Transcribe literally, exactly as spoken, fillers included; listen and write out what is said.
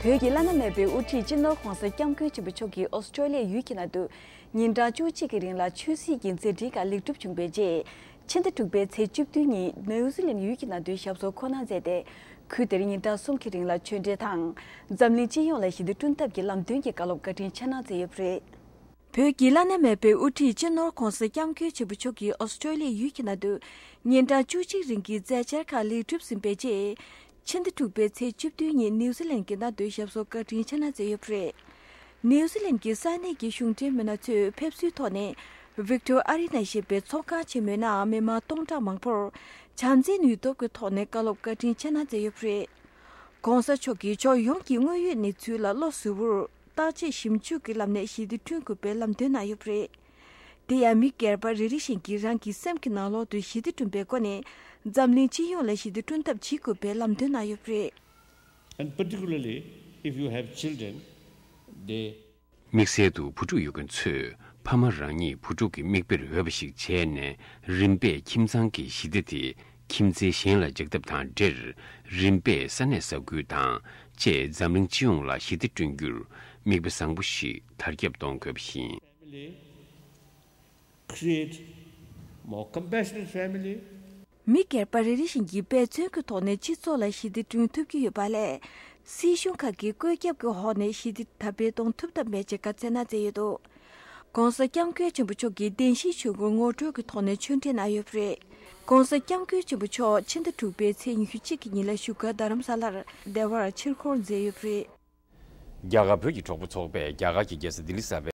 བོད་ཀྱི་བླ་ན་མེད་པའི་དབུ་ཁྲིད་སྤྱི་ནོར་༧གོང་ས་༧སྐྱབས་མགོན་ཆེན་པོ་མཆོག་གིས་ཨོ་སི་ཀྲོ་ལི་ཡའི་ཡུལ་གྱི་ནང་དུ་ཉིན་གྲངས་བཅུ་གཅིག་གི་རིང་ལ་ཆོས་སྲིད་ཀྱི་མཛད་འཕྲིན་ཁག་ལེགས་གྲུབ་བྱུང་བའི་རྗེས། ཕྱི་ཟླ་དྲུག་པའི་ཚེས་བཅུ་བདུན་ཉིན་ནིའུ་ཛི་ལན་ཡུལ་གྱི་ནང་དུ་ཞབས་སོར་འཁོད་གནང་མཛད་དེ། ཁུལ་དེར་ཉིན་གྲངས་གསུམ་གྱི་རིང་ལ་ཆོས་འབྲེལ་དང་། འཛམ་གླིང་སྤྱི་ཡོངས་ལ་ཞི་བདེ་བསྐྲུན་ཐབས་ཀྱི་ལམ་སྟོན་གྱི་བཀའ་སློབ་བཀའ་དྲིན་ཆེ་གནང་མཛད་ཡོད་པ་རེད། བོད་ཀྱི་བླ་ན་མེད་པའི་དབུ་ཁྲིད་སྤྱི་ནོར་༧གོང་ས་༧སྐྱབས་མགོན་ཆེན་པོ་མཆོག་གིས་ཨོ་སི་ཀྲོ་ལི་ཡའི་ཡུལ་གྱི་ནང་དུ་ཉིན་གྲངས་བཅུ་གཅིག་རིང་གི་མཛད་འཆར་ཁག་ལེགས་གྲུབ་ཟིན་པའི་རྗེས། ཕྱི་ཟླ་དྲུག་པའི་ཚེས་བཅུ་བདུན་ཉིན་ནིའུ་ཛི་ལན་གྱི་ནང་དུ་ཞབས་སོར་བཀའ་དྲིན་ཆེ་གནང་མཛད་ཡོད་པ་རེད། ནིའུ་ཛི་ལན་གྱི་ས་གནས་ཀྱི་གཞུང་འབྲེལ་མི་སྣ་ཚོས་ཕེབས་བསུའི་ཐོག་ནས་Victoria Arena ཞེས་པའི་ཚོགས་ཁང་ཆེན་མོའི་ནང་མི་མང་སྟོང་ཕྲག་མང་པོར་བྱམས་བརྩེའི་ནུས་སྟོབས་ཀྱི་ཐོག་ནས་བཀའ་སློབ་བཀའ་དྲིན་ཆེ་གནང་མཛད་ཡོད་པ་རེད། ༸གོང་ས་མཆོག་གིས་ཕྱོགས་ཡོངས་ཀྱི་དངོས་ཡོད་གནས་ཚུལ་ལ་བློ་གཟུ་བོར་བརྟག་དཔྱད་ཞིབ་འཇུག་གི་ལམ་ནས་ཞི་བདེ་བསྐྲུན་དགོས་པའི་ལམ་སྟོན་གནང་ཡོད་པ་རེད། དེ་ཡང་མི་སྒེར་པ་རེ་རེ་བཞིན་གྱིས་རང་གི་སེམས་ཀྱི་ནང་ལོགས་སུ་ཞི་བདེ་བསྐྲུན་པའི་སྒོ་ནས་འཛམ་གླིང་སྤྱི་ཡོངས་ལ་ཞི་བདེ་བསྐྲུན་ཐབས་བྱེད་དགོས་པའི་ལམ་སྟོན་གནང་ཡོད་པ་རེད། And particularly if you have children, they དམིགས་བསལ་དུ་བུ་ཕྲུག་ཡོད་མཁན་ཚོས་ཕ་མ་རང་ཉིད་བུ་ཕྲུག་གི་མིག་དཔེར་འོས་པ་ཞིག་བྱས་ནས། རིམ་པས་ཁྱིམ་ཚང་གི་ཞི་བདེ་དེ་ཁྱིམ་མཚེས་གཞན་ལ་འཇགས་ཐབས་དང་འབྲེལ། རིམ་པས་ས་གནས་ས་ཁུལ་དང་བཅས་འཛམ་གླིང་སྤྱི་ཡོངས་ལ་ཞི་བདེ་བསྐྲུན་རྒྱུར་མིག་དཔེ་བཟང་པོ་ཞིག་དར་ཁྱབ་གཏོང་དགོས་པ་ཡིན། Family, create more compassionate family. མི་སྒེར་པ་རེ་རེ་བཞིན་གྱིས་འབད་བརྩོན་གྱི་ཐོག་ནས་སྤྱི་ཚོགས་ལ་ཞི་བདེ་བསྐྲུན་ཐུབ་ཀྱི་ཡོད་པ་ལས། སྲིད་གཞུང་ཁག་གིས་བཀོད་ཁྱབ་ཀྱི་འོག་ནས་ཞི་བདེ་དར་སྤེལ་གཏོང་ཐུབ་ཐབས་མེད་ཅེས་བཀའ་སྩལ་གནང་མཛད་ཡོད་འདུག ༸གོང་ས་༸སྐྱབས་མགོན་ཆེན་པོ་མཆོག་གིས་བདེན་བཞིའི་ཆོས་འཁོར་ངོ་སྤྲོད་ཀྱི་ཐོག་ནས་ཆོས་འབྲེལ་གནང་ཡོད་པ་རེད། ༸གོང་ས་༸སྐྱབས་མགོན་ཆེན་པོ་མཆོག་ཕྱི་ཟླ་དྲུག་པའི་ཚེས་ཉི་ཤུ་གཅིག་གི་ཉིན་ལ་བཞུགས་སྒར་རྡ་རམ་ས་ལར་བདེ་བར་ཕྱིར་འཁོར་མཛད་ཡོད་པ་རེད། རྒྱ་གར་བོད་ཀྱི་གྲོགས་པོ་ཚོགས་པས་རྒྱ་གར་གྱི་རྒྱལ་ས་ལྡི་ལི་གསར་